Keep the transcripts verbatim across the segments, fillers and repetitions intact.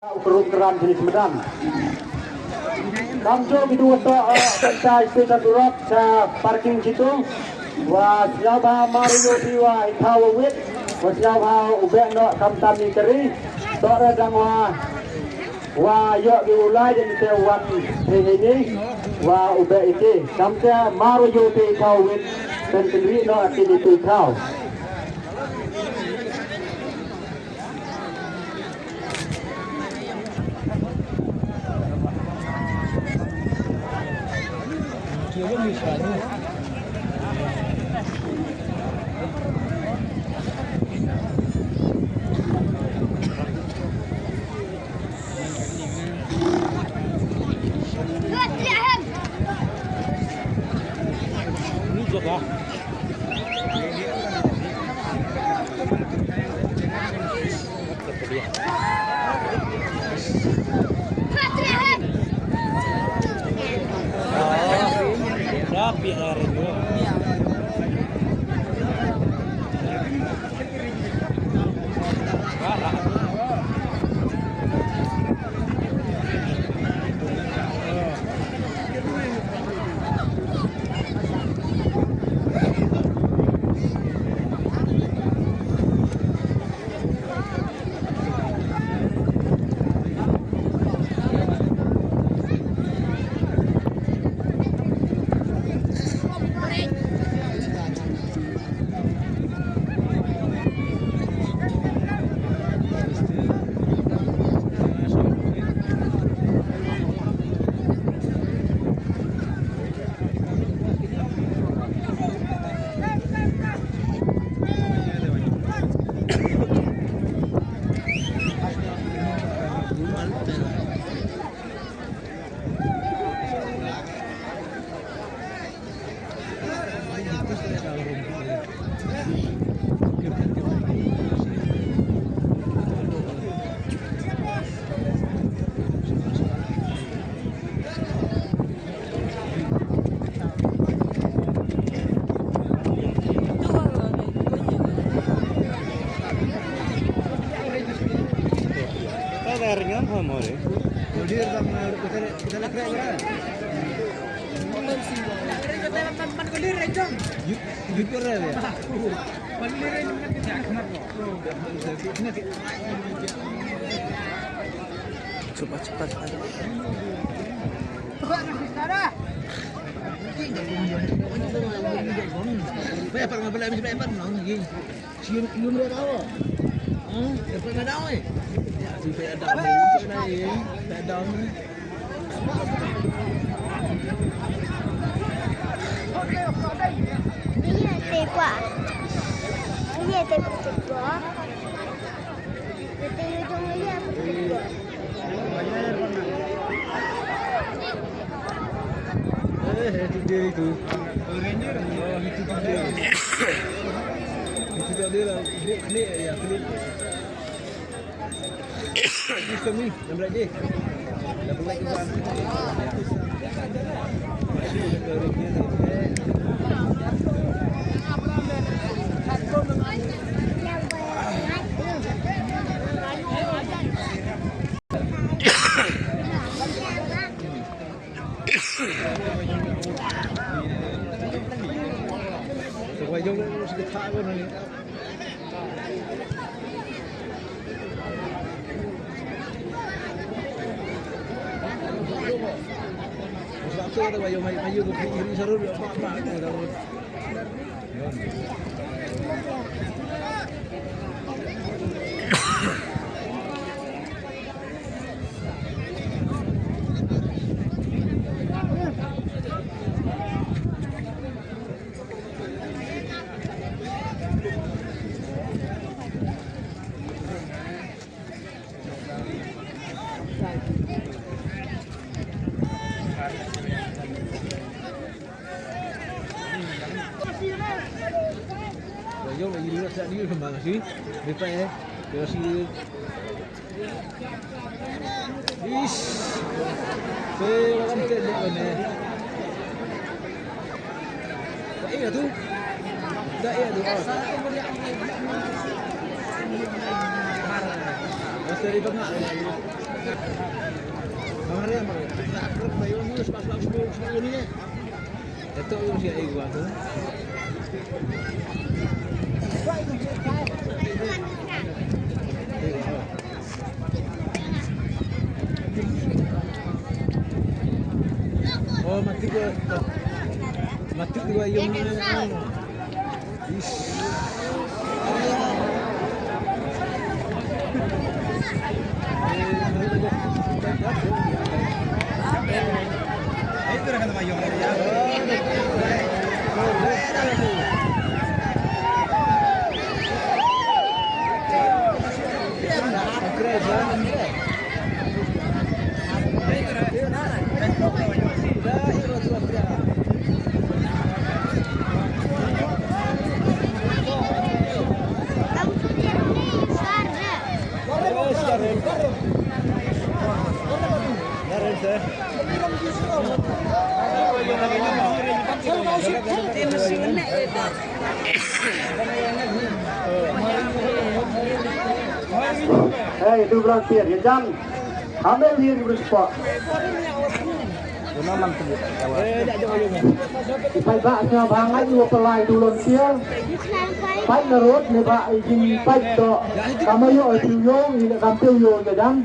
U krum kram jingïaseng madan. Kam jong ki duh to, eh, pentai station turap sa parking situ. Wa sñiawbha mar yu phi wa i thaw wa wit. Wa sñiawbha u beh noh kam tam i kari. To re dang wa. Wa ïoh ki u lai dang te wan phi ni ni. Wa u beh iti. Kam te mar yu phi i thaw wit. Pen kynri noh ati ni tu i thaw. Cepat, cepat. Bayar, Pak, lima belas, bayar, Pak, lagi. Cium, cium dia tahu. Ha? Dapat nggak tahu, eh? Ya, tu saya ada. Saya ada, eh. Tak ada, eh. Iya, tepuk. Iya, tepuk, tepuk. Tepuk, tepuk. Eh, itu dia itu. Oh, itu dia. Itu tak dia lah. Dia klik ya, klik. Ini kami, yang berat je. Dah berat juga. Ish. Saya makan tak ada ni. Tak iya tu. Tak iya tu. Masa di tengah. Oh, mati gua. Mati gua, yung Hei, tu berang tiar, ya jam. Ambil dia di berspot. Ki paidbah sngewbha ngeit ïa u pynlait u lon tiar. Pait na rud ne ba i jingpait to. Kam ïoh i pynïoh i ne kam pynïoh ïa dang.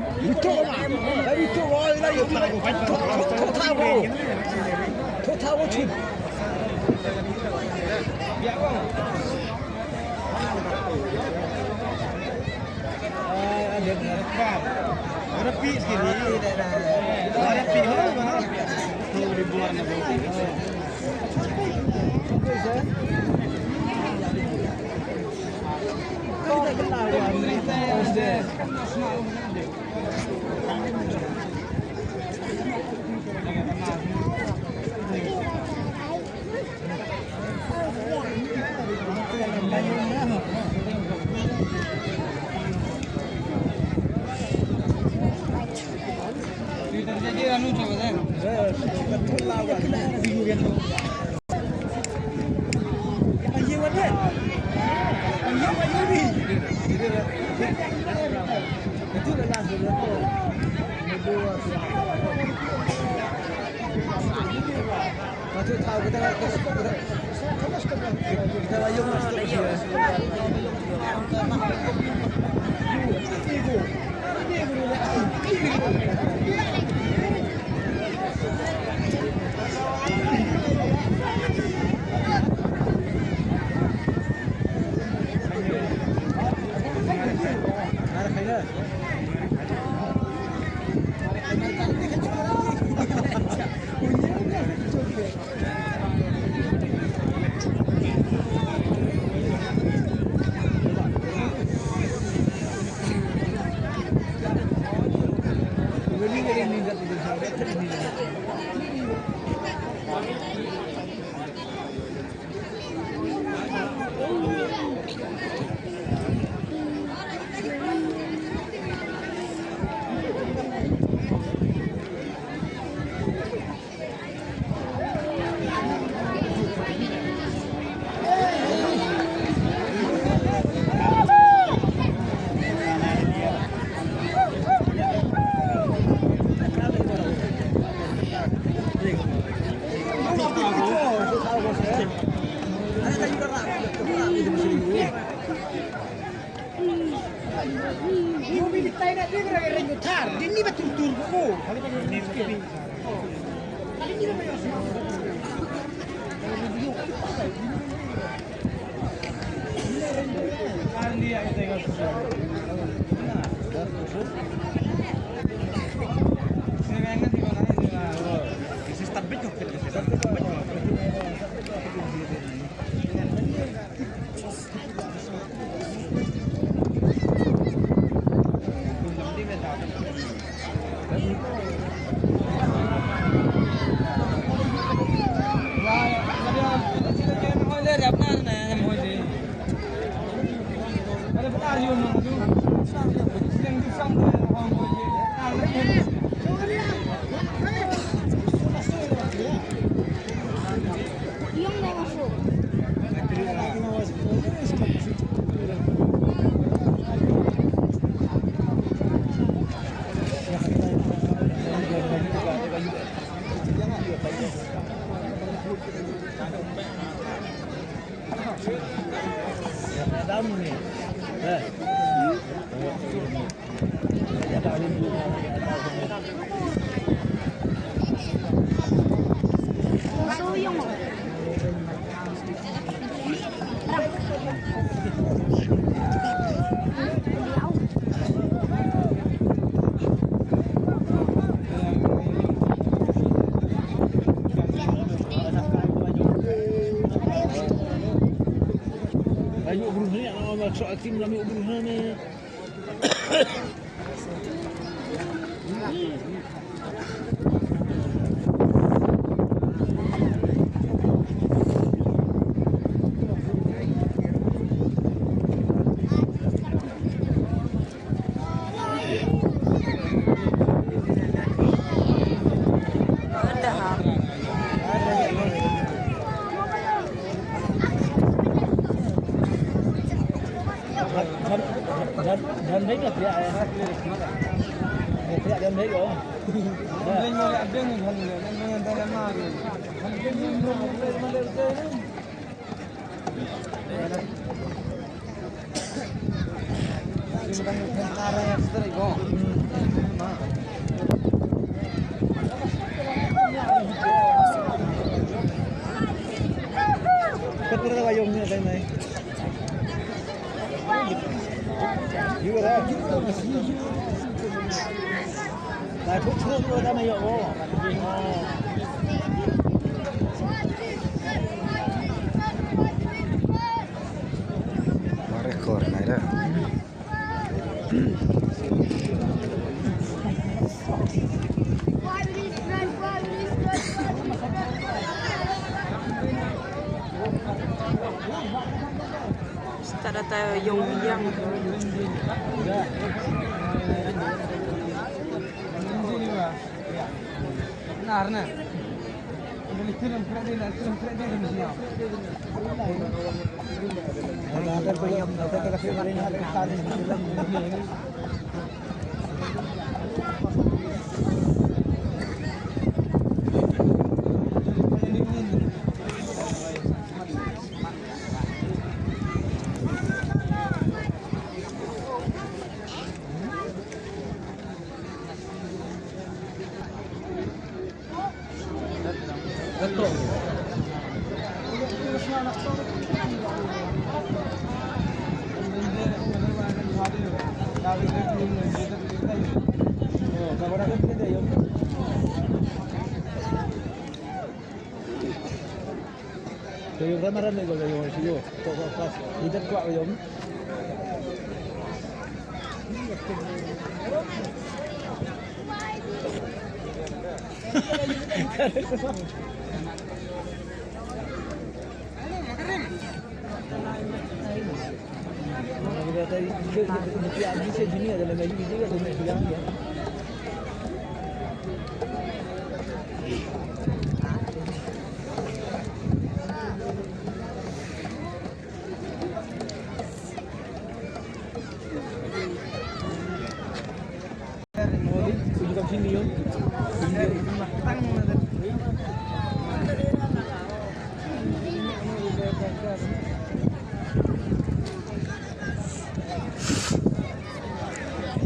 Ayo bruhani, anak anak so akim lami bruhani. Marekor naira. Start ata yong yang.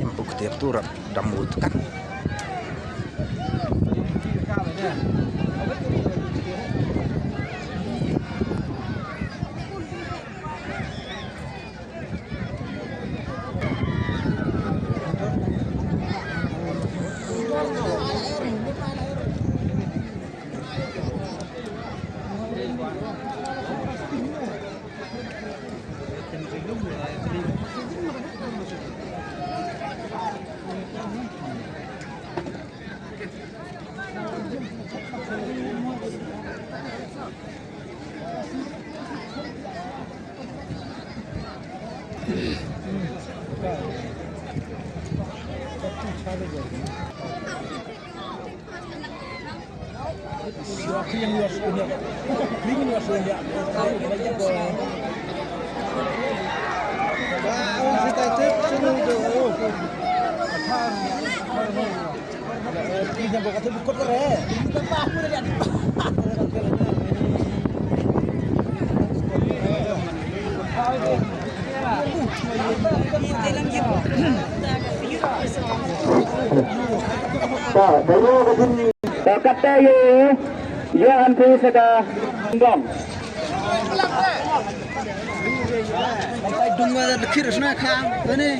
Em buk tiap tu rap dam mut kan. Ta, da yo ka jin. Ta, kata ye, ye antu saka bong. Dung wa da khir sna khang, ani.